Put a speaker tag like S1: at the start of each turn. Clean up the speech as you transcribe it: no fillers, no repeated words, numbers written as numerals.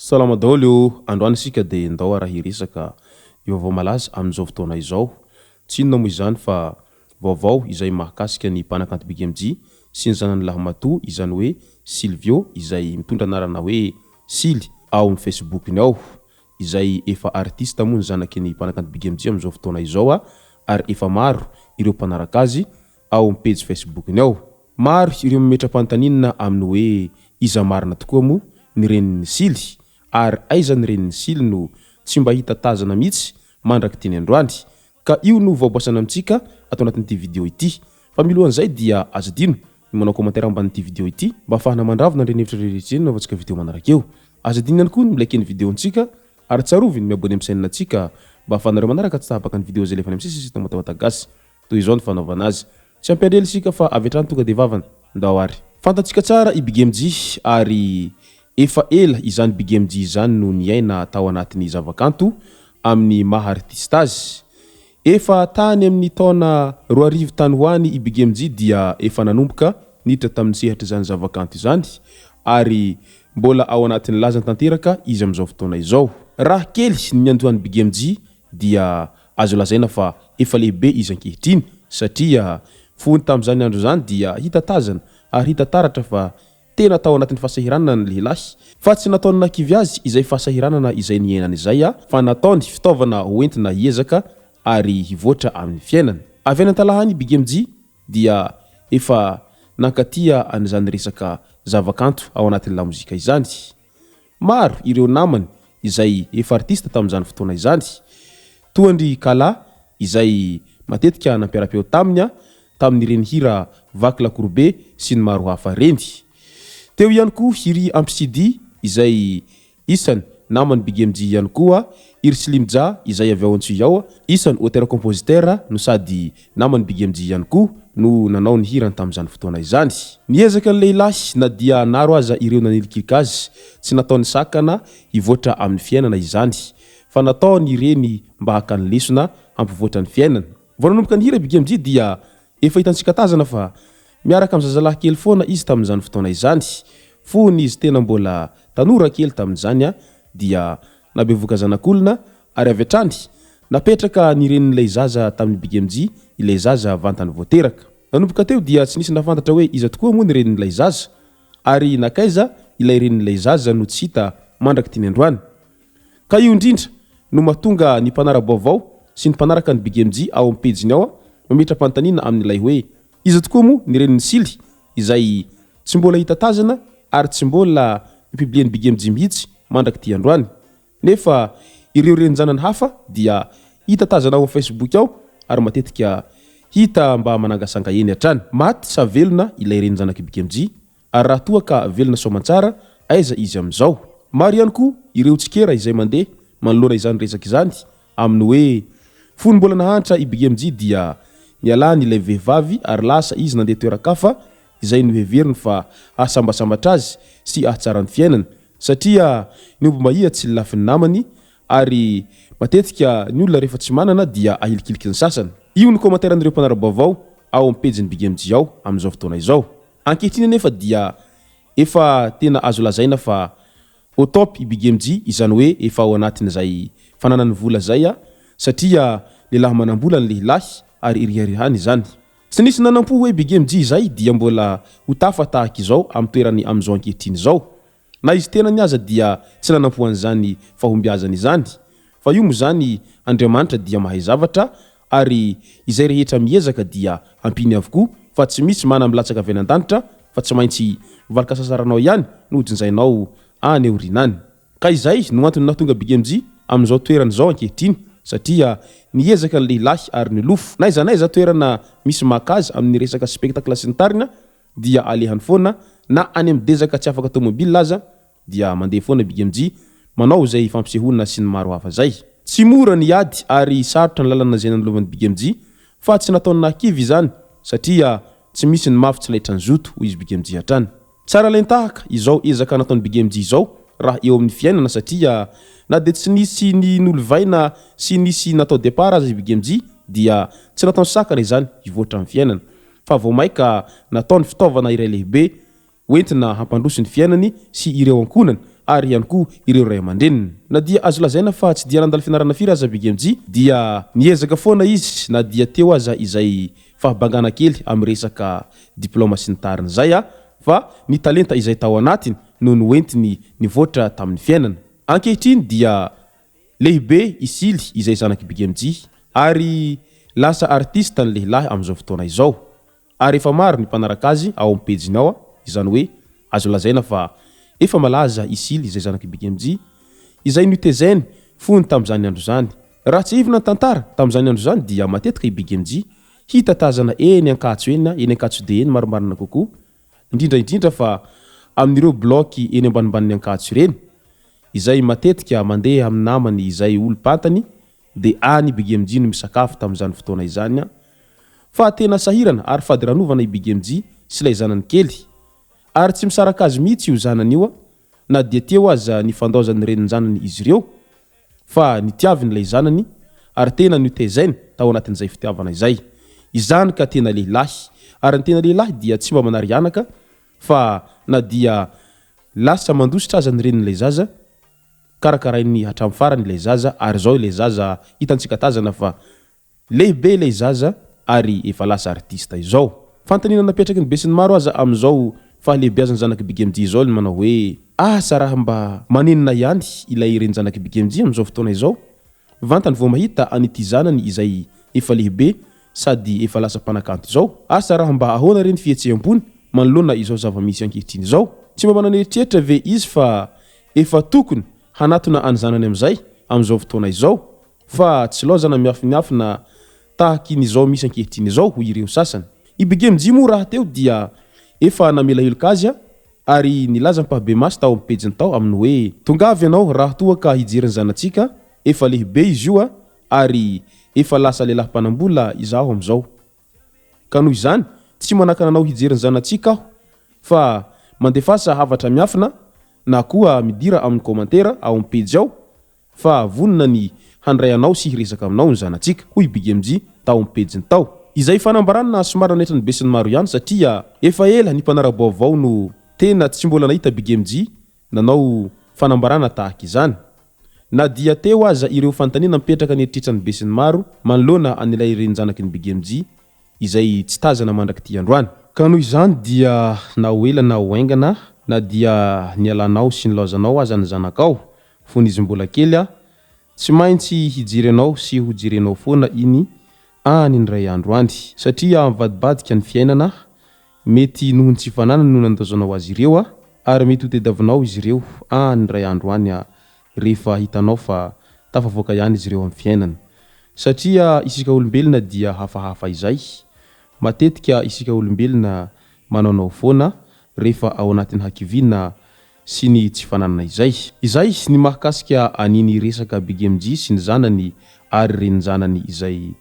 S1: Salama daholo ô! Androany isika dia ndao ara hiresaka ny vaovao malaza amin'izao fotoana izao. Tsy inona moa izany fa vaovao izay mahakasika ny mpanakanto Big MJ sy ny zanany lahimatoa izany hoe Sylvio izay mitondra anarana hoe Sily ao amin'ny Facebook-ny ao. Izay efa artiste moa ny zanaky ny mpanakanto Big MJ amin'izao fotoana izao ary efa maro ireo mpanaraka azy ao amin'ny pejy Facebook-ny ao. Maro ireo mametra-panontaniana amin'ny hoe iza marina tokoa moa ny renin'i Sily ary aiza ny renin'i Sily no tsy mba hita tazana mihitsy mandrak'iteny androany. Ka io no voaboasana amintsika ato anatin'ity video ity. Fa milohan'izay dia aza adino ny manao commentaire ambanin'ity video ity mba ahafahana mandravona ireny hevitra rehetra ireny anaovantsika video manaraka eo. Aza adino ihany koa ny mi-like ny video-ntsika ary tsarovy ny mi-abonner amin'ny chaîne-ntsika mba ahafahanareo manaraka tsy tapaka ny video izay alefany amin'ny sisy eto Matamataka Gasy. Toy izao ny fanaovana azy. Tsy hampiandry ela isika fa avy hatrany tonga dia vavany. Ndao ary. Fantatsika tsara i Big MJ ary efa ela izany Big MJ izany no niaina tao anatin'ny zavakanto amin'ny maha artista azy. Efa tany amin'ny taona 2000 tany ho any i Big MJ dia efa nanomboka niditra tamin'ny sehatr'izany zavakanto izany ary mbola ao anatin'ny lazany tanteraka izy amin'izao fotoana izao. Raha kely ny niandohan'i Big MJ dia azo lazaina fa efa lehibe izy ankehitriny satria fony tamin'izany andro izany dia hita tazana ary hita taratra fa tena tao anatin'ny fahasahiranana ny lehilahy fa tsy nataony nahakivy azy izay fahasahiranana izay niainany izay fa nataony fitaovana hoentina hiezaka ary hivoatra amin'ny fiainana. Avy any Antalaha any i Big MJ dia efa nankatia an'izany resaka zavakanto ao anatin'ny lamozika izany. Maro ireo namany izay efa artista tamin'izany fotoana izany, toa an-dry Kala izay matetika nampiara-peo taminy tamin'ireny hira Vaky lakoro be sy ny maro hafa ireny. Teo ihany koa i ry Ampisidi izay Isany naman'i Big MJ ihany koa i ry Slim Jah izay avy ao Antsohihy ao, isany auteur compositeur no sady naman'i Big MJ ihany koa no nanao ny hirany tamin'izany fotoana izany. Niezaka ny lehilahy na dia naro aza ireo nanilikilika azy, tsy nataony sakana hivoatra amin'ny fiainana izany fa nataony ireny mba hakany lesona hampivoatra ny fiainana. Vao nanomboka nihira i Big MJ dia Efa hitantsika tazana fa miaraka amin'ny zazalahy kely foana izy tamin'izany fotoana izany. Fony izy tena mbola tanora kely tamin'izany dia nabevoka zanak'olona ary avy hatrany napetraka ny renin'ilay zaza tamin'ny Big MJ ilay zaza vantany vao teraka. Nanomboka teo dia tsy nisy nahafantatra hoe iza tokoa moa ny renin'ilay zaza ary nankaiza ilay renin'ilay zaza no tsy hita mandrak'ity ny androany. Ka io indrindra no mahatonga ny mpanara-baovao sy ny mpanaraka ny Big MJ ao amin'ny pejiny ao mametra-panontaniana amin'ilay hoe iza tokoa moa ny renin'i Sily izay tsy mbola hita tazana ary tsy mbola nopiblian'i Big MJ mihitsy mandrak'ity androany. Nefa ireo renin-janany hafa dia hita tazana ao amin'ny Facebook ao ary matetika hita mba manangasanga eny hatrany. Maty sa velona ilay renin-janak'i Big MJ? Ary raha toa ka velona soamantsara, aiza izy amin'izao? Maro ihany koa ireo tsikera izay mandeha manoloana izany resaka izany amin'ny hoe fony mbola nahantra i Big MJ dia nialany ilay vehivavy ary lasa izy nandeha toeran-kafa izay noheveriny fa hahasambasambatra azy sy hahatsara ny fiainany satria ny omby mahia tsy lafin'ny namany ary matetika ny olona rehefa tsy manana dia ahilikiliky ny sasany. Io ny commentaire-n'ireo mpanara-baovao ao amin'ny pejin'ny Big MJ ao amin'izao fotoana izao. Ankehitriny anefa dia efa tena azo lazaina fa au top i Big MJ, izany hoe efa ao anatin'izay fananany vola izay satria lehilahy manam-bola ny lehilahy ary iriharihany izany. Tsy nisy nanam-po hoe Big MJ izay dia mbola ho tafa tahaka izao amin'ny toerany amin'izao ankehitriny izao. Na izy tenany aza dia tsy nanam-po an'izany fahombiazana izany. Fa io moa izany Andriamanitra dia mahay zavatra ary izay rehetra miezaka dia ampiany avokoa fa tsy misy mana milatsaka avy any an-danitra fa tsy maintsy valin-kasasaranao ihany no hojinjainao any aoriana any. Ka izay no antony nahatonga Big MJ amin'izao toerana izao ankehitriny satria niezaka ny lehilahy ary nilofo. N'aiza n'aiza toerana misy maka azy amin'ny resaka spectacle sy ny tariny dia alehany foana na any amin'ny dezaka tsy afaka tomobile aza dia mandeha foana Big MJ manao izay fampisehoana sy ny maro hafa zay. Tsy mora ny ady ary sarotra ny lalana izay nanalovan'i Big MJ fa tsy nataony nahakivy izany satria tsy misy ny mafy tsy laitran'ny zoto hoy izy Big MJ hatrany. Tsara alain-tahaka izao ezaka nataon'i Big MJ izao raha eo amin'ny fiainana satria na dia tsy nisy ny nolovaina sy nisy natao départ aza i Big MJ dia tsy nataony sakana izany hivoatra amin'ny fiainana fa vao maika nataony fitaovana iray lehibe hoentina hampandroso ny fiainany sy ireo ankohonany ary ihany koa ireo ray aman-dreniny. Na dia azo lazaina fa tsy dia nandalo fianarana firy aza Big MJ dia niezaka foana izy na dia teo aza izay fahabangana kely amin'ny resaka diplaoma sy ny tariny izay fa ny talenta izay tao anatiny no noentiny nivoatra tamin'ny fiainana. Ankehitriny dia lehibe i Sily izay zanak'i Big MJ ary lasa artista ny lehilahy amin'izao fotoana izao. Ary efa maro ny mpanaraka azy ao amin'ny pejiny ao, izany hoe azo lazaina fa efa malaza i Sily izay zanak'i Big MJ, izay notezainy fony tamin'izany andro izany. Raha tsiahivina ny tantara, tamin'izany andro izany dia matetika i Big MJ hita tazana eny Ankatso eny, eny Ankatso-D eny marimarina kokoa, indrindra indrindra fa amin'ireo bloc eny ambanimbanin'ny Ankatso ireny, izay matetika mandeha amin'ny namany izay olom-pantany Dia any i Big MJ no misakafo tamin'izany fotoana izany an! Fa tena sahirana ary fadiranovana i Big MJ sy ilay zanany kely. Ary tsy misaraka azy mihitsy io zanany io an! Na dia teo aza ny fandaozan'ny renin-janany izy ireo, fa nitiaviny ilay zanany ary tena notezainy tao anatin'izay fitiavana izay. Izany ka tena lehilahy! Ary ny tena lehilahy dia tsy mba manary anaka fa na dia lasa mandositra aza ny renin'ilay zaza, Karakarainy hatramin'ny farany ilay zaza ary izao ilay zaza hitantsika tazana fa lehibe ilay zaza ary efa lasa artista izao. Fanontaniana napetraky ny besinimaro aza amin'izao fahalehibeazan'ny zanak'i Big MJ izao ny manao hoe asa raha mba manenina ihany ilay renin-janak'i Big MJ amin'izao fotoana izao vantany vao mahita an'ity zanany izay efa lehibe sady efa lasa mpanakanto izao. Asa raha mba ahoana re ny fihetseham-pony manoloana izao zava-misy ankehitriny izao? Tsy mba manana eritreritra ve izy fa Efa tokony hanatona any zanany amizay amizao fotoana izao fa tsy laozana miafimiafina tahaky ny izao misy ankehitriny izao hoy ireo sasany. I Big MJ moa rahateo dia efa namela heloka azy ary nilaza ampahibemaso tao amin'ny pejiny tao amin'ny hoe tongava ianao raha toa ka hijery ny zanatsika efa lehibe izy io ary efa lasa lehilahy mpanambola izaho amizao. Ka noho izany, tsy manakana anao hijery ny zanatsika aho, fa mandefasa hafatra miafina na koa midira amin'ny commentaire ao amin'ny pejy ao fa vonona ny handray anao sy hiresaka aminao ny zanatsika, hoy i Big MJ tao amin'ny pejiny tao. Izay fanambarana somary nanaitra ny besinimaro ihany satria efa ela ny mpanara-baovao no tena tsy mbola nahita Big MJ nanao fanambarana tahaka izany. Na dia teo aza ireo fanontaniana mipetraka ny eritreritran'ny besinimaro manoloana an'ilay renin-janaky ny Big MJ izay tsy tazana mandrak'ity androany. Ka noho izany dia na ho ela na ho haingana, na dia nialanao sy nilaozanao aza ny zanakao fony izy mbola kely, tsy maintsy hijery anao sy ho jerenao foana iny any indray andro any. Satria mivadibadika ny fiainana, Mety noho ny tsy fananany no nandaozanao azy ireo ary mety ho tediavinao izy ireo any indray andro any rehefa hitanao fa tafavoaka ihany izy ireo amin'ny fiainana. Satria isika olombelona dia hafahafa izay. Matetika isika olombelona manaonao foana rehefa ao anatin'ny hakiviana sy ny tsy fananana izay. Izay ny mahakasika an'iny resaka Big MJ sy ny zanany ary renin-janany izay.